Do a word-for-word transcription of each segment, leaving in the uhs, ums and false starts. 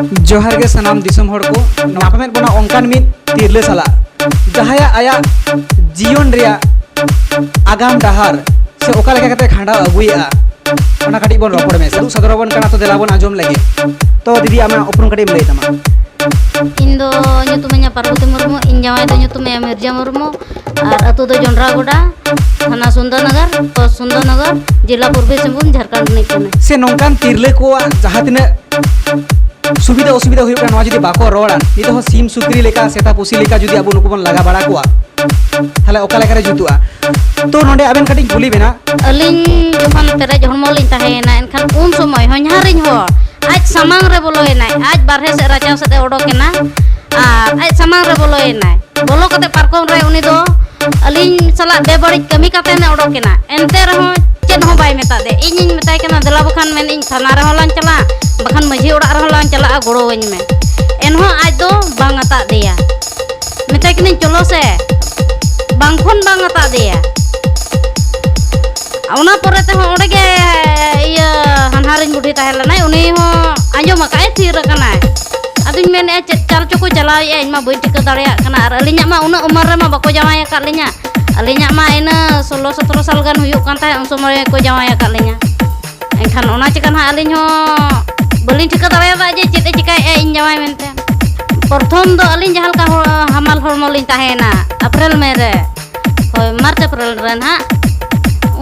ᱡᱚᱦᱟᱨ ᱜᱮ ᱥᱟᱱᱟᱢ ᱫᱤᱥᱚᱢ ᱦᱚᱲ ᱠᱚ᱾ ᱧᱟᱯᱟᱢᱮᱫ ᱵᱚᱱᱟ ᱚᱱᱠᱟᱱ ᱢᱤᱫ ᱛᱤᱨᱞᱟᱹ ᱥᱟᱞᱟᱜ, ᱡᱟᱦᱟᱸᱭᱟᱜ ᱟᱭᱟᱜ ᱡᱤᱭᱚᱱ ᱨᱮᱭᱟᱜ ᱟᱜᱟᱢ ᱰᱟᱦᱟᱨ ᱥᱮ ᱚᱠᱟ ᱞᱮᱠᱟ ᱠᱟᱛᱮ ᱠᱷᱟᱸᱰᱟᱣ ᱟᱹᱜᱩᱭᱮᱫᱼᱟ, ᱚᱱᱟ ᱠᱟᱹᱴᱤᱡ ᱵᱚᱱ ᱨᱚᱯᱚᱲ ᱢᱮ᱾ ᱩᱫᱩᱜ ᱥᱚᱫᱚᱨ ᱟᱵᱚᱱ ᱠᱟᱱᱟ, ᱛᱚ ᱫᱮᱞᱟ ᱵᱚᱱ ᱟᱸᱡᱚᱢ ᱞᱮᱜᱮ᱾ ᱛᱚ ᱫᱤᱫᱤ, ᱟᱢᱟᱜ ᱩᱯᱨᱩᱢ ᱠᱟᱹᱴᱤᱡ ᱮᱢ ᱞᱟᱹᱭ ᱛᱟᱢᱟ? ᱤᱧ ᱫᱚ ᱧᱩᱛᱩᱢ ᱤᱧᱟ ᱯᱟᱨᱵᱚᱛᱤ ᱢᱩᱨᱢᱩ᱾ ᱤᱧ ᱡᱟᱶᱟᱭ ᱫᱚ ᱧᱩᱛᱩᱢ ᱮᱭᱟ ᱢᱤᱨᱡᱟ ᱢᱩᱨᱢᱩ᱾ ᱟᱨ ᱟᱹᱛᱩ ᱫᱚ ᱡᱚᱱᱰᱨᱟᱜᱚᱰᱟ, ᱛᱷᱟᱱᱟ ᱥᱩᱱᱫᱚᱨᱱᱚᱜᱚᱨ, ᱯᱳᱥᱴ ᱥᱩᱱᱫᱚᱨᱱᱚᱜᱚᱨ, ᱡᱮᱞᱟ ᱯᱩᱨᱵᱤ ᱥᱤᱝᱵᱷᱩᱢ, ᱡᱷᱟᱲᱠᱷᱚᱸᱰ ᱨᱤᱱᱤᱡ ᱠᱟᱹᱱᱟᱹᱧ᱾ ᱥᱮ ᱱᱚᱝᱠᱟᱱ ᱛᱤᱨᱞᱟᱹ ᱠᱚᱣᱟᱜ ᱡᱟᱦᱟᱸ ᱛᱤᱱᱟᱹᱜ ᱥᱩᱵᱤᱫᱷᱟ ᱚᱥᱩᱵᱤᱫᱷᱟ ᱦᱩᱭᱩᱜ ᱠᱟᱱᱟ, ᱱᱚᱣᱟ ᱡᱩᱫᱤ ᱵᱟᱠᱚ ᱨᱚᱲᱟ, ᱱᱤᱛᱚᱜ ᱦᱚᱸ ᱥᱤᱢ ᱥᱩᱠᱨᱤ ᱞᱮᱠᱟ, ᱥᱮᱛᱟ ᱯᱩᱥᱤ ᱞᱮᱠᱟ ᱡᱩᱫᱤ ᱟᱵᱚ ᱱᱩᱠᱩ ᱵᱚᱱ ᱞᱟᱜᱟ ᱵᱟᱲᱟ ᱠᱚᱣᱟ, ᱛᱟᱦᱞᱮ ᱚᱠᱟ ᱞᱮᱠᱟᱨᱮ ᱡᱩᱛᱩᱜᱼᱟ? ᱛᱚ ᱱᱚᱰᱮ ᱟᱵᱮᱱ ᱠᱟᱹᱴᱤᱡ ᱠᱩᱞᱤ ᱵᱮᱱᱟ᱾ ᱟᱹᱞᱤᱧ ᱡᱚᱠᱷᱚᱱ ᱯᱮᱨᱮᱡ ᱦᱚᱲᱢᱚ ᱞᱤᱧ ᱛᱟᱦᱮᱸᱭᱮᱱᱟ, ᱮᱱᱠᱷᱟᱱ ᱩᱱ ᱥᱚᱢᱚᱭ ᱦᱚᱧᱦᱟᱨᱤᱧ ᱦᱚᱲ ᱟᱡ ᱥᱟᱢᱟᱝ ᱨᱮ ᱵᱚᱞᱚᱭᱮᱱᱟᱭ, ᱟᱡ ᱵᱟᱨᱦᱮ ᱥᱮᱫ ᱨᱟᱪᱟ ᱥᱮᱫ ᱮ ᱚᱰᱚᱠᱮᱱᱟ ᱟᱨ ᱟᱡ ᱥᱟᱢᱟᱝ ᱨᱮ ᱵᱚᱞᱚᱭᱮᱱᱟᱭ᱾ ᱵᱚᱞᱚ ᱠᱟᱛᱮ ᱯᱟᱨᱠᱚᱢ ᱨᱮ ᱩᱱᱤ ᱫᱚ ᱟᱹᱞᱤᱧ ᱥᱟᱞᱟᱜ ᱵᱮᱵᱟᱹᱲᱤᱡ ᱠᱟᱹᱢᱤ ᱠᱟᱛᱮ ᱮ ᱚᱰᱚᱠᱮᱱᱟ᱾ ᱮᱱᱛᱮ ᱨᱮᱦᱚᱸ ᱪᱮᱫ ᱦᱚᱸ ᱵᱟᱭ ᱢᱮᱛᱟ ᱫᱮ᱾ ᱤᱧᱤᱧ ᱢᱮᱛᱟᱭ ᱠᱟᱱᱟ, "ᱫᱮᱞᱟ ᱵᱟᱠᱷᱟᱱ ᱢᱮᱱ ᱤᱧ ᱛᱷᱟᱱᱟ ᱨᱮᱦᱚᱸ ᱞᱟᱝ ᱪᱟᱞᱟᱜᱼᱟ, ᱵᱟᱠᱷᱟᱱ ᱢᱟᱹᱡᱷᱤ ᱚᱲᱟᱜ ᱨᱮᱦᱚᱸ ᱞᱟᱝ ᱪᱟᱞᱟᱜᱼᱟ, ᱜᱚᱲᱚᱣᱟᱹᱧ ᱢᱮ᱾" ᱮᱱᱦᱚᱸ ᱟᱡ ᱫᱚ ᱵᱟᱝ ᱟᱛᱟᱜ ᱫᱮᱭᱟ᱾ ᱢᱮᱛᱟᱭ ᱠᱟᱹᱱᱟᱹᱧ, "ᱪᱚᱞᱚ ᱥᱮ", ᱵᱟᱝ ᱠᱷᱚᱱ ᱵᱟᱝ ᱟᱛᱟᱜ ᱫᱮᱭᱟ᱾ ᱚᱱᱟ ᱯᱚᱨᱮ ᱛᱮᱦᱚᱸ ᱚᱸᱰᱮ ᱜᱮ ᱤᱭᱟᱹ ᱦᱟᱱᱦᱟᱨᱤᱧ ᱵᱩᱰᱷᱤ ᱛᱟᱦᱮᱸ ᱞᱮᱱᱟᱭ, ᱩᱱᱤ ᱦᱚᱸ ᱟᱸᱡᱚᱢ ᱟᱠᱟᱫ ᱟᱭ, ᱛᱷᱤᱨ ᱟᱠᱟᱱᱟᱭ᱾ ᱟᱫᱚᱧ ᱢᱮᱱᱮᱫᱼᱟ, ᱪᱮᱫ ᱪᱟᱞ ᱪᱚᱠᱚ ᱪᱟᱞᱟᱣᱮᱫᱼᱟ, ᱤᱧ ᱢᱟ ᱵᱟᱹᱧ ᱴᱷᱤᱠᱟᱹ ᱫᱟᱲᱮᱭᱟᱜ ᱠᱟᱱᱟ᱾ ᱟᱨ ᱟᱹᱞᱤᱧᱟᱜ ᱢᱟ ᱩᱱᱟᱹᱜ ᱩᱢᱟᱹᱨ ᱨᱮᱢᱟ ᱵᱟᱠᱚ ᱡᱟᱶᱟᱭ ᱟᱠᱟᱫ ᱞᱤᱧᱟ᱾ ᱟᱹᱞᱤᱧᱟᱜ ᱢᱟ ᱤᱱᱟᱹ ᱥᱳᱞᱳ ᱥᱚᱛᱨᱚ ᱥᱟᱞ ᱜᱟᱱ ᱦᱩᱭᱩᱜ ᱠᱟᱱ ᱛᱟᱦᱮᱸᱫ, ᱩᱱ ᱥᱚᱢᱚᱭ ᱠᱚ ᱡᱟᱶᱟᱭ ᱟᱠᱟᱫ ᱞᱤᱧᱟ᱾ ᱮᱱᱠᱷᱟᱱ ᱚᱱᱟ ᱪᱤᱠᱟᱹ ᱱᱟᱦᱟᱜ ᱟᱹᱞᱤᱧ ᱦᱚᱸ ᱵᱟᱹᱞᱤᱧ ᱴᱷᱤᱠᱟᱹ ᱫᱟᱲᱮᱭᱟᱫᱟ ᱡᱮ ᱪᱮᱫ ᱮ ᱪᱤᱠᱟᱹᱭᱮᱫᱼᱟ ᱤᱧ ᱡᱟᱶᱟᱭ ᱢᱮᱱᱛᱮ᱾ ᱯᱨᱚᱛᱷᱚᱢ ᱫᱚ ᱟᱹᱞᱤᱧ ᱡᱟᱦᱟᱸ ᱞᱮᱠᱟ ᱦᱚ-, ᱦᱟᱢᱟᱞ ᱦᱚᱲᱢᱚ ᱞᱤᱧ ᱛᱟᱦᱮᱸᱭᱮᱱᱟ ᱮᱯᱨᱤᱞ ᱢᱮ ᱨᱮ, ᱦᱳᱭ, ᱢᱟᱨᱪ ᱮᱯᱨᱤᱞ ᱨᱮ ᱱᱟᱦᱟᱜ,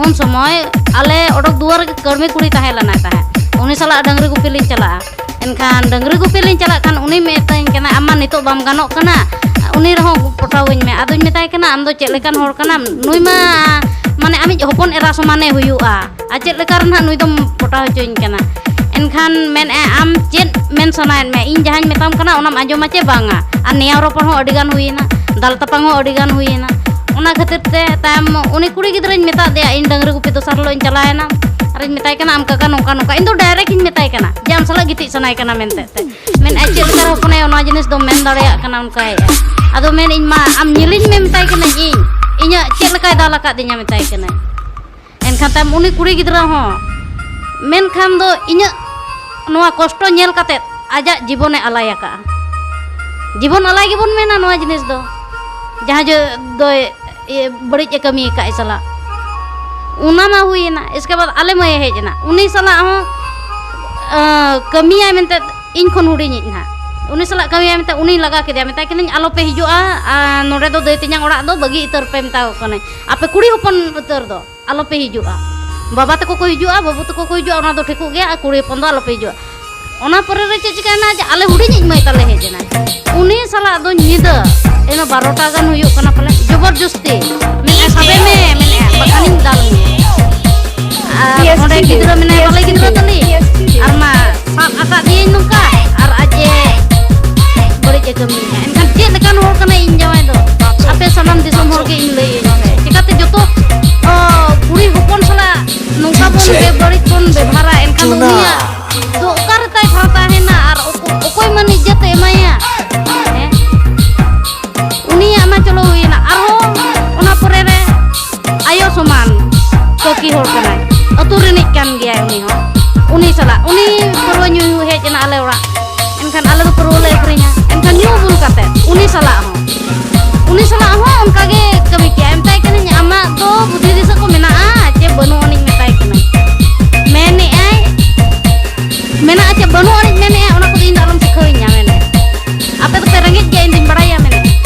ᱩᱱ ᱥᱚᱢᱚᱭ ᱟᱞᱮ ᱚᱰᱚᱠ ᱫᱩᱣᱟᱹᱨ ᱨᱮᱜᱮ ᱠᱟᱹᱲᱢᱤ ᱠᱩᱲᱤ ᱛᱟᱦᱮᱸ ᱞᱮᱱᱟᱭ ᱛᱟᱦᱮᱸᱫ, ᱩᱱᱤ ᱥᱟᱞᱟᱜ ᱰᱟᱹᱝᱨᱤ ᱜᱩᱯᱤ ᱞᱤᱧ ᱪᱟᱞᱟᱜᱼᱟ᱾ ᱮᱱᱠᱷᱟᱱ ᱰᱟᱹᱝᱨᱤ ᱜᱩᱯᱤ ᱞᱤᱧ ᱪᱟᱞᱟᱜ ᱠᱷᱟᱱ ᱩᱱᱤ ᱢᱮᱛᱟᱹᱧ ᱠᱟᱱᱟ, "ᱟᱢ ᱢᱟ ᱱᱤᱛᱚᱜ ᱵᱟᱢ ᱜᱟᱱᱚᱜ ᱠᱟᱱᱟ, ᱩᱱᱤ ᱨᱮᱦᱚᱸ ᱯᱚᱴᱟᱣᱟᱹᱧ ᱢᱮ᱾" ᱟᱫᱚᱧ ᱢᱮᱛᱟᱭ ᱠᱟᱱᱟ, "ᱟᱢ ᱫᱚ ᱪᱮᱫ ᱞᱮᱠᱟᱱ ᱦᱚᱲ ᱠᱟᱱᱟᱢ? ᱱᱩᱭ ᱢᱟ ᱢᱟᱱᱮ ᱟᱢᱤᱡ ᱦᱚᱯᱚᱱ ᱮᱨᱟ ᱥᱚᱢᱟᱱᱮ ᱦᱩᱭᱩᱜᱼᱟ, ᱟᱨ ᱪᱮᱫ ᱞᱮᱠᱟ ᱨᱮ ᱱᱟᱦᱟᱜ ᱱᱩᱭ ᱫᱚᱢ ᱯᱚᱴᱟᱣ ᱦᱚᱪᱚᱧ ᱠᱟᱱᱟ?" ᱮᱱᱠᱷᱟᱱ ᱢᱮᱱᱮᱫᱼᱟᱭ, "ᱟᱢ ᱪᱮᱫ ᱢᱮᱱ ᱥᱟᱱᱟᱭᱮᱫ ᱢᱮᱭᱟ? ᱤᱧ ᱡᱟᱦᱟᱸᱧ ᱢᱮᱛᱟᱢ ᱠᱟᱱᱟ ᱚᱱᱟᱢ ᱟᱸᱡᱚᱢᱟ ᱪᱮ ᱵᱟᱝᱟ?" ᱟᱨ ᱱᱮᱭᱟᱣ ᱨᱚᱯᱚᱲ ᱦᱚᱸ ᱟᱹᱰᱤ ᱜᱟᱱ ᱦᱩᱭᱮᱱᱟ, ᱫᱟᱞ ᱛᱟᱯᱟᱢ ᱦᱚᱸ ᱟᱹᱰᱤ ᱜᱟᱱ ᱦᱩᱭᱮᱱᱟ᱾ ᱚᱱᱟ ᱠᱷᱟᱹᱛᱤᱨ ᱛᱮ ᱛᱟᱭᱚᱢ ᱩᱱᱤ ᱠᱩᱲᱤ ᱜᱤᱫᱽᱨᱟᱹᱧ ᱢᱮᱛᱟᱫ ᱫᱮᱭᱟ, ᱤᱧ ᱰᱟᱹᱝᱨᱤ ᱜᱩᱯᱤ ᱫᱚᱥᱟᱨ ᱦᱤᱞᱳᱜ ᱤᱧ ᱪᱟᱞᱟᱣᱮᱱᱟ, ᱟᱨᱤᱧ ᱢᱮᱛᱟᱭ ᱠᱟᱱᱟ, "ᱟᱢ ᱠᱟᱠᱟ ᱱᱚᱝᱠᱟ ᱱᱚᱝᱠᱟ", ᱤᱧ ᱫᱚ ᱰᱟᱭᱨᱮᱠᱴ ᱤᱧ ᱢᱮᱛᱟᱭ ᱠᱟᱱᱟ ᱡᱮ, "ᱟᱢ ᱥᱟᱞᱟᱜ ᱜᱤᱛᱤᱡ ᱥᱟᱱᱟᱭᱮ ᱠᱟᱱᱟ" ᱢᱮᱱᱛᱮ᱾ ᱢᱮᱱᱮᱫᱼᱟᱭ, "ᱪᱮᱫ ᱞᱮᱠᱟ ᱨᱮ ᱦᱚᱯᱚᱱᱟᱭᱟ, ᱚᱱᱟ ᱡᱤᱱᱤᱥ ᱫᱚᱢ ᱢᱮᱱ ᱫᱟᱲᱮᱭᱟᱜ ᱠᱟᱱᱟ?" ᱚᱱᱠᱟᱭᱮᱫᱼᱟ᱾ ᱟᱫᱚ ᱢᱮᱱᱮᱫᱼᱟᱹᱧ, "ᱢᱟ ᱟᱢ ᱧᱮᱞᱤᱧ ᱢᱮ", ᱢᱮᱛᱟᱭ ᱠᱟᱹᱱᱟᱹᱧ, "ᱤᱧ, ᱤᱧᱟᱹᱜ ᱪᱮᱫ ᱞᱮᱠᱟᱭ ᱫᱟᱞ ᱟᱠᱟᱫᱤᱧᱟ", ᱢᱮᱛᱟᱭ ᱠᱟᱹᱱᱟᱹᱧ᱾ ᱮᱱᱠᱷᱟᱱ ᱛᱟᱭᱚᱢ ᱩᱱᱤ ᱠᱩᱲᱤ ᱜᱤᱫᱽᱨᱟᱹ ᱦᱚᱸ, ᱢᱮᱱᱠᱷᱟᱱ ᱫᱚ ᱤᱧᱟᱹᱜ ᱱᱚᱣᱟ ᱠᱚᱥᱴᱚ ᱧᱮᱞ ᱠᱟᱛᱮᱫ ᱟᱡᱟᱜ ᱡᱤᱵᱚᱱᱮ ᱟᱞᱟᱭ ᱟᱠᱟᱫᱼᱟ᱾ ᱡᱤᱵᱚᱱ ᱟᱞᱟᱭ ᱜᱮᱵᱚᱱ ᱢᱮᱱᱟ ᱱᱚᱣᱟ ᱡᱤᱱᱤᱥ ᱫᱚ, ᱡᱟᱦᱟᱸ ᱡᱚ ᱫᱚᱭ ᱤᱭᱟᱹ ᱵᱟᱹᱲᱤᱡ ᱮ ᱠᱟᱹᱢᱤ ᱟᱠᱟᱫ ᱮ ᱥᱟᱞᱟᱜ᱾ ᱚᱱᱟ ᱢᱟ ᱦᱩᱭᱮᱱᱟ, ᱤᱥᱠᱮ ᱵᱟᱫᱽ ᱟᱞᱮ ᱢᱟᱹᱭᱮ ᱦᱮᱡ ᱮᱱᱟ, ᱩᱱᱤ ᱥᱟᱞᱟᱜ ᱦᱚᱸ ᱟᱸ, ᱠᱟᱹᱢᱤᱭᱟᱭ ᱢᱮᱱᱛᱮ, ᱤᱧ ᱠᱷᱚᱱ ᱦᱩᱰᱤᱧᱤᱡ ᱱᱟᱦᱟᱜ, ᱩᱱᱤ ᱥᱟᱞᱟᱜ ᱠᱟᱹᱢᱤᱭᱟᱭ ᱢᱮᱱᱛᱮ ᱩᱱᱤᱧ ᱞᱟᱜᱟ ᱠᱮᱫᱮᱭᱟ, ᱢᱮᱛᱟᱭ ᱠᱟᱹᱱᱟᱹᱧ, "ᱟᱞᱚᱯᱮ ᱦᱤᱡᱩᱜᱼᱟ, ᱟᱨ ᱱᱚᱰᱮ ᱫᱚ ᱫᱟᱹᱭ ᱛᱮᱧᱟᱝ ᱚᱲᱟᱜ ᱫᱚ ᱵᱟᱹᱜᱤ ᱩᱛᱟᱹᱨ ᱯᱮ", ᱢᱮᱛᱟ ᱠᱚ ᱠᱟᱹᱱᱟᱹᱧ, "ᱟᱯᱮ ᱠᱩᱲᱤ ᱦᱚᱯᱚᱱ ᱩᱛᱟᱹᱨ ᱫᱚ ᱟᱞᱚᱯᱮ ᱦᱤᱡᱩᱜᱼᱟ, ᱵᱟᱵᱟ ᱛᱟᱠᱚ ᱠᱚ ᱦᱤᱡᱩᱜᱼᱟ, ᱵᱟᱹᱵᱩ ᱛᱟᱠᱚ ᱠᱚ ᱦᱤᱡᱩᱜᱼᱟ, ᱚᱱᱟ ᱫᱚ ᱴᱷᱤᱠᱚᱜ ᱜᱮᱭᱟ, ᱟᱨ ᱠᱩᱲᱤ ᱦᱚᱯᱚᱱ ᱫᱚ ᱟᱞᱚᱯᱮ ᱦᱤᱡᱩᱜᱼᱟ᱾" ᱚᱱᱟ ᱯᱚᱨᱮ ᱨᱮ ᱪᱮᱫ ᱪᱤᱠᱟᱹᱭᱮᱱᱟ, ᱡᱮ ᱟᱞᱮ ᱦᱩᱰᱤᱧᱤᱡ ᱢᱟᱹᱭ ᱛᱟᱞᱮ ᱦᱮᱡ ᱮᱱᱟ, ᱩᱱᱤ ᱥᱟᱞᱟᱜ ᱫᱚ ᱧᱤᱫᱟᱹ ᱮᱱᱟ ᱵᱟᱨᱚᱴᱟ ᱜᱟᱱ ᱦᱩᱭᱩᱜ ᱠᱟᱱᱟ ᱯᱟᱞᱮ, ᱡᱚᱵᱚᱨᱡᱚᱥᱛᱤ ᱢᱮᱱᱮᱫᱼᱟ, "ᱥᱟᱵᱮ ᱢᱮ", ᱢᱮᱱᱮᱫᱼᱟ, "ᱵᱟᱠᱷᱟᱱᱤᱧ ᱫᱟᱞ ᱢᱮᱭᱟ᱾ ᱟᱨ ᱚᱸᱰᱮ ᱜᱤᱫᱽᱨᱟᱹ ᱢᱮᱱᱟᱭᱟ, ᱵᱟᱞᱮ ᱜᱤᱫᱽᱨᱟᱹ ᱛᱟᱞᱮ, ᱟᱨ ᱢᱟ ᱥᱟᱵ ᱟᱠᱟᱫ ᱤᱭᱟᱹᱧ ᱱᱚᱝᱠᱟ, ᱟᱨ ᱟᱡ ᱮ ᱵᱟᱹᱲᱤᱡ ᱮ ᱠᱟᱹᱢᱤᱭᱮᱫᱼᱟ᱾" ᱮᱱᱠᱷᱟᱱ ᱪᱮᱫ ᱞᱮᱠᱟᱱ ᱦᱚᱲ ᱠᱟᱱᱟᱭ ᱤᱧ ᱡᱟᱶᱟᱭ ᱫᱚ? ᱟᱯᱮ ᱥᱟᱱᱟᱢ ᱫᱤᱥᱚᱢ ᱦᱚᱲ ᱜᱮ ᱤᱧ ᱞᱟᱹᱭᱟᱹᱧ ᱯᱮ, ᱪᱤᱠᱟᱹᱛᱮ ᱡᱚᱛᱚ, ᱚ, ᱠᱩᱲᱤ ᱦᱚᱯᱚᱱ ᱥᱟᱞᱟᱜ ᱱᱚᱝᱠᱟ ᱵᱚᱱ ᱵᱮᱵᱟᱹᱲᱤᱡ ᱵᱚᱱ ᱵᱮᱵᱷᱟᱨᱟ, ᱮᱱᱠᱷᱟᱱ ᱫᱚ ᱩᱱᱤᱭᱟᱜ ᱫᱚ ᱚᱠᱟᱨᱮ ᱛᱟᱭ ᱴᱷᱟᱶ ᱛᱟᱦᱮᱱᱟ? ᱟᱨ ᱚᱠᱚ-, ᱚᱠᱚᱭ ᱢᱟᱹᱱ ᱤᱡᱽᱡᱚᱛ ᱮ ᱮᱢᱟᱭᱟ? ᱦᱮᱸ? ᱩᱱᱤᱭᱟᱜ ᱢᱟ ᱪᱚᱞᱚ ᱦᱩᱭᱮᱱᱟ, ᱟᱨᱦᱚᱸ ᱚᱱᱟ ᱯᱚᱨᱮ ᱨᱮ ᱟᱭᱳ ᱥᱚᱢᱟᱱ ᱠᱟᱹᱠᱤ ᱦᱚᱲ ᱠᱟᱱᱟᱭ, ᱟᱹᱛᱩ ᱨᱤᱱᱤᱡ ᱠᱟᱱ ᱜᱮᱭᱟᱭ ᱩᱱᱤ ᱦᱚᱸ᱾ ᱩᱱᱤ ᱥᱟᱞᱟᱜ, ᱩᱱᱤ ᱯᱟᱹᱨᱣᱟᱹ ᱧᱩ ᱦᱮᱡ ᱮᱱᱟ ᱟᱞᱮ ᱚᱲᱟᱜ, ᱮᱱᱠᱷᱟᱱ ᱟᱞᱮ ᱫᱚ ᱯᱟᱹᱨᱣᱟᱹ ᱞᱮ ᱟᱹᱠᱷᱨᱤᱧᱟ, ᱮᱱᱠᱷᱟᱱ ᱧᱩ ᱵᱩᱞ ᱠᱟᱛᱮ ᱩᱱᱤ ᱥᱟᱞᱟᱜ ᱦᱚᱸ, ᱩᱱᱤ ᱥᱟᱞᱟᱜ ᱦᱚᱸ ᱚᱱᱠᱟ ᱜᱮ ᱠᱟᱹᱢᱤ ᱠᱮᱜᱼᱟᱭ᱾ ᱢᱮᱛᱟᱭ ᱠᱟᱹᱱᱟᱹᱧ, "ᱟᱢᱟᱜ ᱫᱚ ᱵᱩᱫᱷᱤ ᱫᱤᱥᱟᱹ ᱠᱚ ᱢᱮᱱᱟᱜᱼᱟ ᱪᱮ ᱵᱟᱹᱱᱩᱜ ᱟᱹᱱᱤᱡ?" ᱢᱮᱛᱟᱭ ᱠᱟᱹᱱᱟᱹᱧ, ᱢᱮᱱᱮᱜᱼᱟᱭ, ᱢᱮᱱᱟᱜᱼᱟ ᱪᱮ ᱵᱟᱹᱱᱩᱜ ᱟᱹᱱᱤᱡ ᱢᱮᱱᱮᱜᱼᱟ, ᱚᱱᱟ ᱠᱚᱫᱚ ᱤᱧ ᱫᱚ ᱟᱞᱚᱢ ᱥᱤᱠᱷᱟᱹᱣᱤᱧᱟ ᱢᱮᱱᱮ᱾ ᱟᱯᱮ ᱫᱚᱯᱮ ᱨᱮᱸᱜᱮᱡ ᱜᱮᱭᱟ, ᱤᱧ ᱫᱩᱧ ᱵᱟᱲᱟᱭᱟ ᱢᱮᱱᱮ᱾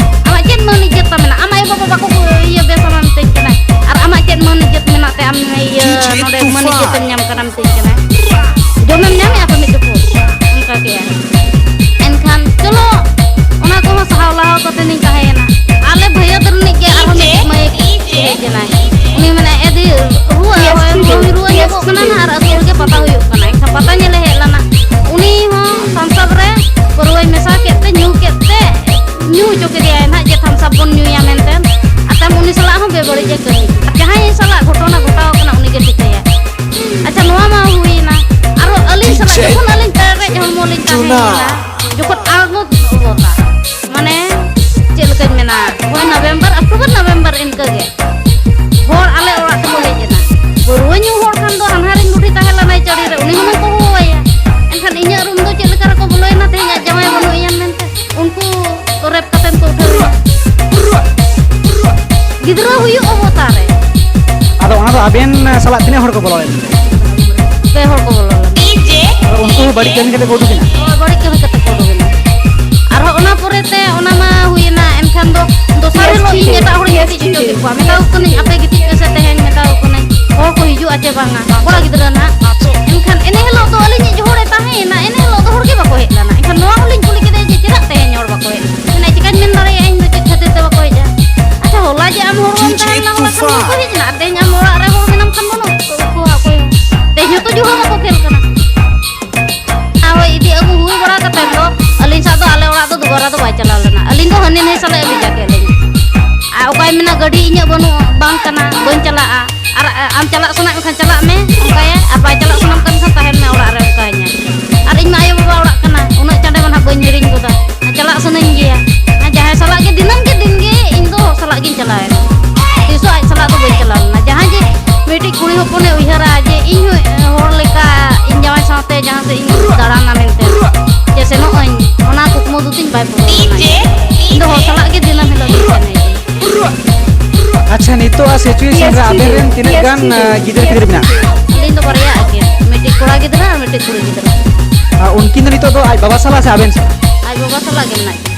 ᱟᱢᱟᱜ ᱪᱮᱫ ᱢᱟᱹᱱ ᱤᱡᱽᱡᱚᱛ ᱛᱟᱢ ᱢᱮᱱᱟᱜᱼᱟ? ᱟᱢ ᱟᱭᱳ ᱵᱟᱵᱟ ᱵᱟᱠᱚ ᱤᱭᱟᱹ ᱵᱮᱥ ᱟᱢᱟ ᱢᱤᱛᱟᱹᱧ ᱠᱟᱱᱟ᱾ ᱟᱨ ᱟᱢᱟᱜ ᱪᱮᱫ ᱢᱟᱹᱱ ᱤᱡᱽᱡᱚᱛ ᱢᱮᱱᱟᱜ ᱛᱮ ᱟᱢ ᱤᱭᱟᱹ ᱱᱚᱰᱮ ᱢᱟᱹᱱ ᱤᱡᱽᱡᱚᱛ ᱮᱢ ᱧᱟᱢ ᱠᱟᱱᱟ ᱢᱤᱛᱟᱹᱧ ᱠᱟᱱᱟ? ᱡᱚᱢᱮᱢ ᱧᱟᱢᱮᱜᱼᱟ ᱛᱚ ᱢᱤᱫ ᱪᱩᱯᱩᱫ? ᱚᱱᱠᱟ ᱜᱮ᱾ ᱮᱱᱠᱷᱟᱱ ᱪᱚᱞᱚ, ᱚᱱᱟ ᱠᱚᱦᱚᱸ ᱥᱟᱦᱟᱣ ᱞᱟᱦᱟᱣ ᱠᱟᱛᱮ ᱤᱧ ᱛᱟᱦᱮᱸᱭᱮᱱᱟ᱾ ᱟᱞᱮ ᱵᱷᱟᱹᱭᱟᱹᱫ ᱨᱤᱱᱤᱡ ᱜᱮ ᱟᱨᱦᱚᱸ ᱢᱤᱫᱴᱤᱡ ᱢᱟᱹᱭ ᱦᱮᱡ ᱮᱱᱟᱭ᱾ ᱩᱱᱤ ᱢᱮᱱᱟ, "ᱮ ᱫᱤ, ᱨᱩᱣᱟᱹ, ᱦᱳᱭ, ᱨᱩᱣᱟᱹ ᱧᱚᱜᱚᱜ ᱠᱟᱱᱟ ᱱᱟᱦᱟᱜ ᱟᱨ ᱟᱹᱛᱩ ᱨᱮᱜᱮ ᱯᱟᱛᱟ ᱦᱩᱭᱩᱜ ᱠᱟᱱᱟ᱾" ᱮᱱᱠᱷᱟᱱ ᱯᱟᱛᱟ ᱧᱮᱞᱮ ᱦᱮᱡ ᱞᱮᱱᱟ᱾ ᱩᱱᱤ ᱦᱚᱸ ᱛᱷᱟᱢᱥ ᱟᱯ ᱨᱮ ᱯᱟᱹᱨᱣᱟᱹᱭ ᱢᱮᱥᱟ ᱠᱮᱫ ᱛᱮ, ᱧᱩ ᱠᱮᱫ ᱛᱮ, ᱧᱩ ᱦᱚᱪᱚ ᱠᱮᱫᱮᱭᱟᱭ ᱱᱟᱦᱟᱜ ᱡᱮ ᱛᱷᱟᱢᱥ ᱟᱯ ᱵᱚᱱ ᱧᱩᱭᱟ ᱢᱮᱱᱛᱮ᱾ ᱟᱨ ᱛᱟᱭᱚᱢ ᱩᱱᱤ ᱥᱟᱞᱟᱜ ᱦᱚᱸ ᱵᱮᱵᱟᱹᱲᱤᱡ ᱮ ᱠᱟᱹᱢᱤ ᱠᱮᱫᱟ᱾ ᱡᱟᱦᱟᱸᱭ ᱥᱟᱞᱟᱜ ᱜᱷᱚᱴᱚᱱᱟ ᱜᱷᱚᱴᱟᱣ ᱠᱟᱱᱟ ᱩᱱᱤ ᱜᱮ ᱴᱷᱤᱠᱟᱹᱭᱟ᱾ ᱟᱪᱪᱷᱟ, ᱱᱚᱣᱟ ᱢᱟ ᱦᱩᱭᱮᱱᱟ᱾ ᱟᱨᱚ ᱟᱹᱞᱤᱧ ᱥᱟᱞᱟᱜ ᱡᱚᱠᱷᱚᱱ ᱟᱹᱞᱤᱧ ᱯᱮᱨᱮᱡ ᱦᱚᱲᱢᱚ ᱞᱤᱧ ᱛᱟᱦᱮᱸᱭᱮᱱᱟ, ᱡᱚᱠᱷᱚᱱ ᱟᱬᱜᱚ ᱜᱚᱫᱟ, ᱢᱟᱱᱮ ᱪᱮᱫ ᱞᱮᱠᱟᱧ ᱢᱮᱱᱟ, ᱦᱳᱭ ᱱᱚᱵᱷᱮᱢᱵᱚᱨ, ᱚᱠᱴᱳᱵᱚᱨ, ᱱᱚᱵᱷᱮᱢᱵᱚᱨ ᱤᱱᱠᱟᱹ ᱜᱮ ᱦᱚᱲ ᱟᱞᱮ ᱚᱲᱟᱜ ᱛᱮᱠᱚ ᱦᱮᱡ ᱮᱱᱟ᱾ ᱯᱟᱹᱨᱣᱟᱹ ᱧᱩ ᱦᱚᱲ ᱠᱷᱟᱱ ᱫᱚ ᱦᱟᱱᱦᱟᱨᱤᱧ ᱵᱩᱰᱷᱤ ᱛᱟᱦᱮᱸ ᱞᱮᱱᱟᱭ ᱪᱟᱹᱲᱤ ᱨᱮ, ᱩᱱᱤ ᱦᱚᱸ ᱠᱚ ᱦᱚᱦᱚᱣᱟᱭᱟ᱾ ᱮᱱᱠᱷᱟᱱ ᱤᱧᱟᱹᱜ ᱨᱩᱢ ᱫᱚ ᱪᱮᱫ ᱞᱮᱠᱟ ᱨᱮᱠᱚ ᱵᱚᱞᱚ ᱟᱵᱮᱱ ᱥᱟᱞᱟᱜ ᱛᱤᱱᱟᱹᱜ ᱦᱚᱲ ᱠᱚ ᱵᱚᱞᱚ ᱞᱮᱱ? ᱯᱮ ᱦᱚᱲ ᱠᱚ ᱵᱚᱞᱚ ᱞᱮᱱᱟ᱾ ᱟᱨ ᱩᱱᱠᱩ ᱦᱚᱸ ᱵᱟᱹᱲᱤᱡ ᱠᱟᱹᱢᱤ ᱠᱟᱛᱮ ᱠᱚ ᱩᱰᱩᱠ ᱮᱱᱟ? ᱦᱳᱭ, ᱵᱟᱹᱲᱤᱡ ᱠᱟᱹᱢᱤ ᱠᱟᱛᱮ ᱠᱚ ᱩᱰᱩᱠ ᱮᱱᱟ᱾ ᱟᱨᱦᱚᱸ ᱚᱱᱟ ᱯᱚᱨᱮ ᱛᱮ ᱚᱱᱟ ᱢᱟ ᱦᱩᱭᱮᱱᱟ, ᱮᱱᱠᱷᱟᱱ ᱫᱚ ᱫᱚᱥᱟᱨ ᱦᱤᱞᱳᱜ ᱤᱧ ᱮᱴᱟᱜ ᱦᱚᱲᱤᱧ ᱜᱤᱛᱤᱡ ᱦᱚᱪᱚ ᱠᱮᱫ ᱠᱚᱣᱟ᱾ ᱢᱮᱛᱟ ᱠᱚ ᱠᱟᱹᱱᱟᱹᱧ, "ᱟᱯᱮ ᱜᱤᱛᱤᱡ ᱯᱮ ᱥᱮ ᱛᱮᱦᱮᱧ", ᱢᱮᱛᱟ ᱠᱚ ᱠᱟᱹᱱᱟᱹᱧ, ᱦᱚᱲ ᱠᱚ ᱦᱤᱡᱩᱜᱼᱟ ᱪᱮ ᱵᱟᱝᱟ, ᱠᱚᱲᱟ ᱜᱤᱫᱽᱨᱟᱹ ᱱᱟᱦᱟᱜ᱾ ᱮᱱᱠᱷᱟᱱ ᱮᱱᱮ ᱦᱤᱞᱳᱜ ᱫᱚ ᱟᱹᱞᱤᱧᱤᱡ ᱡᱚᱦᱚᱲᱮ ᱛᱟᱦᱮᱸᱭᱮᱱᱟ, ᱮᱱᱮ ᱦᱤᱞᱳᱜ ᱫᱚ ᱦᱚᱲ ᱜᱮ ᱵᱟᱠᱚ ᱦᱮᱡ ᱞᱮᱱᱟ᱾ ᱮᱱᱠᱷᱟᱱ ᱱᱚᱣᱟ ᱦᱚᱸᱞᱤᱧ ᱠᱩᱞᱤ ᱠᱮᱫᱮᱭᱟ ᱡᱮ, "ᱪᱮᱫᱟᱜ ᱛᱮᱦᱮᱧ ᱦᱚᱲ ᱵᱟᱠᱚ ᱦᱮᱡ ᱞᱮᱱᱟ?" ᱢᱮᱱᱟ, "ᱪᱮᱠᱟᱧ ᱢᱮᱱ ᱫᱟᱲᱮᱭᱟᱜᱼᱟ ᱤᱧ ᱫᱚ ᱪᱮᱫ ᱠᱷᱟᱹᱛᱤᱨ ᱛᱮ ᱵᱟᱠᱚ ᱦᱮᱡᱼᱟ? ᱟᱪᱪᱷᱟ, ᱦᱚᱞᱟ ᱡᱮ ᱟᱢ ᱦᱚᱲ ᱵᱟᱢ ᱛᱟᱦᱮᱸ ᱞᱮᱱᱟ, ᱦᱚᱞᱟ ᱠᱷᱟᱱ ᱫᱚ ᱵᱟᱠᱚ ᱦᱮᱡ ᱮᱱᱟ, ᱟᱨ ᱛᱮᱦᱮᱧ ᱟᱢ ᱚᱲᱟᱜ ᱨᱮ ᱦᱚᱲ ᱢᱮᱱᱟᱢ ᱠᱷᱟᱱ ᱵᱟᱹᱱᱩᱜ ᱠᱚᱣᱟ ᱚᱠᱚᱭ ᱦᱚᱸ᱾ ᱛᱮᱦᱮᱧ ᱦᱚᱸᱛᱚ ᱡᱩᱣᱟᱹ ᱵᱟᱠᱚ ᱠᱷᱮᱞ ᱠᱟᱱᱟ᱾" ᱟᱨ ᱦᱳᱭ, ᱤᱫᱤ ᱟᱹᱜᱩ ᱦᱩᱭ ᱵᱟᱲᱟ ᱠᱟᱛᱮᱫ ᱫᱚ ᱟᱹᱞᱤᱧ ᱥᱟᱶ ᱫᱚ ᱟᱞᱮ ᱚᱲᱟᱜ ᱫᱚ ᱫᱩᱵᱟᱨᱟ ᱫᱚ ᱵᱟᱭ ᱪᱟᱞᱟᱣ ᱞᱮᱱᱟ᱾ ᱟᱹᱞᱤᱧ ᱫᱚ ᱦᱟᱹᱱᱤ ᱱᱟᱹᱭ ᱥᱟᱞᱟᱜ ᱮ ᱵᱷᱮᱡᱟ ᱠᱮᱫ ᱞᱤᱧᱟ᱾ ᱟᱨ ᱚᱠᱚᱭ ᱢᱮᱱᱟ, "ᱜᱟᱹᱰᱤ ᱤᱧᱟᱹᱜ ᱵᱟᱹᱱᱩᱜᱼᱟ, ᱵᱟᱝ ᱠᱟᱱᱟ, ᱵᱟᱹᱧ ᱪᱟᱞᱟᱜᱼᱟ"᱾ ᱟᱨ ᱟ-, ᱟᱢ ᱪᱟᱞᱟᱜ ᱥᱟᱱᱟᱭᱮᱫ ᱢᱮᱠᱷᱟᱱ ᱪᱟᱞᱟᱜ ᱢᱮ, ᱚᱱᱠᱟᱭᱟ, ᱟᱨ ᱵᱟᱭ ᱪᱟᱞᱟᱜ ᱥᱟᱱᱟᱢ ᱠᱟᱱ ᱠᱷᱟᱱ ᱛᱟᱦᱮᱱ ᱢᱮ ᱚᱲᱟᱜ ᱨᱮ, ᱚᱱᱠᱟᱭᱟᱹᱧᱟᱹ᱾ ᱟᱨ ᱤᱧ ᱢᱟ ᱟᱭᱳ ᱵᱟᱵᱟ ᱚᱲᱟᱜ ᱠᱟᱱᱟ, ᱩᱱᱟᱹᱜ ᱪᱟᱸᱰᱮ ᱢᱟ ᱱᱟᱦᱟᱜ ᱵᱟᱹᱧ ᱦᱤᱲᱤᱧ ᱜᱚᱫᱟ᱾ ᱟᱨ ᱪᱟᱞᱟᱜ ᱥᱟᱱᱟᱧ ᱜᱮᱭᱟ᱾ ᱟᱨ ᱡᱟᱦᱟᱸᱭ ᱥᱟᱞᱟᱜ ᱜᱮ ᱫᱤᱱᱟᱹᱢ ᱜᱮ, ᱫᱤᱱ ᱜᱮ ᱤᱧ ᱫᱚ ᱦᱚᱲ ᱥᱟᱞᱟᱜ ᱜᱤᱧ ᱪᱟᱞᱟᱣᱮᱱᱟ᱾ ᱛᱤᱥ ᱦᱚᱸ ᱟᱡ ᱥᱟᱞᱟᱜ ᱫᱚ ᱵᱟᱹᱧ ᱪᱟᱞᱟᱣ ᱞᱮᱱᱟ᱾ ᱡᱟᱦᱟᱸᱭ ᱡᱮ ᱢᱤᱫᱴᱤᱡ ᱠᱩᱲᱤ ᱦᱚᱯᱚᱱᱮ ᱩᱭᱦᱟᱹᱨᱟ ᱡᱮ ᱤᱧ ᱦᱚᱸ, ᱮ, ᱦᱚᱲ ᱞᱮᱠᱟ ᱤᱧ ᱡᱟᱶᱟᱭ ᱥᱟᱶᱛᱮ ᱡᱟᱦᱟᱸ ᱥᱮᱫ ᱤᱧ ᱫᱟᱬᱟᱱᱟ ᱢᱮᱱᱛᱮ, ᱡᱮ ᱥᱮᱱᱚᱜ ᱟᱹᱧ, ᱚᱱᱟ ᱠᱩᱠᱢᱩ ᱫᱚ ᱛᱤᱧ ᱵᱟᱭ ᱯᱩᱨᱟᱹᱣ ᱞᱮᱱᱟ᱾ ᱤᱧ ᱫᱚ ᱦᱚᱲ ᱥᱟᱞᱟᱜ ᱜᱮ ᱫᱤᱱᱟᱹᱢ ᱦᱤᱞᱳᱜ ᱤᱧ ᱥᱮᱱ ᱦᱤᱡᱩᱜᱼᱟ᱾ ᱟᱪᱪᱷᱟ, ᱱᱤᱛᱚᱜ ᱟᱜ situation ᱨᱮ ᱟᱵᱮᱱ ᱨᱮᱱ ᱛᱤᱱᱟᱹᱜ ᱜᱟᱱ, ᱟ, ᱜᱤᱫᱽᱨᱟᱹ ᱯᱤᱫᱽᱨᱟᱹ ᱢᱮᱱᱟᱜ ᱠᱚᱣᱟ? ᱟᱹᱞᱤᱧ ᱫᱚ ᱵᱟᱨᱭᱟ ᱟᱹᱠᱤᱱ, ᱢᱤᱫᱴᱤᱡ ᱠᱚᱲᱟ ᱜᱤᱫᱽᱨᱟᱹ ᱟᱨ ᱢᱤᱫᱴᱤᱡ ᱠᱩᱲᱤ ᱜᱤᱫᱽᱨᱟᱹ᱾ ᱟᱨ ᱩᱱᱠᱤᱱ ᱫᱚ ᱱᱤᱛᱚᱜ ᱫᱚ ᱟᱡ ᱵᱟᱵᱟ ᱥᱟᱞᱟᱜ ᱥᱮ ᱟᱵᱮᱱ ᱥᱟᱞᱟᱜ? ᱟᱡ ᱵᱟᱵᱟ ᱥᱟᱞᱟᱜ ᱜᱮ ᱢᱮᱱᱟᱜ ᱠᱤᱱᱟ᱾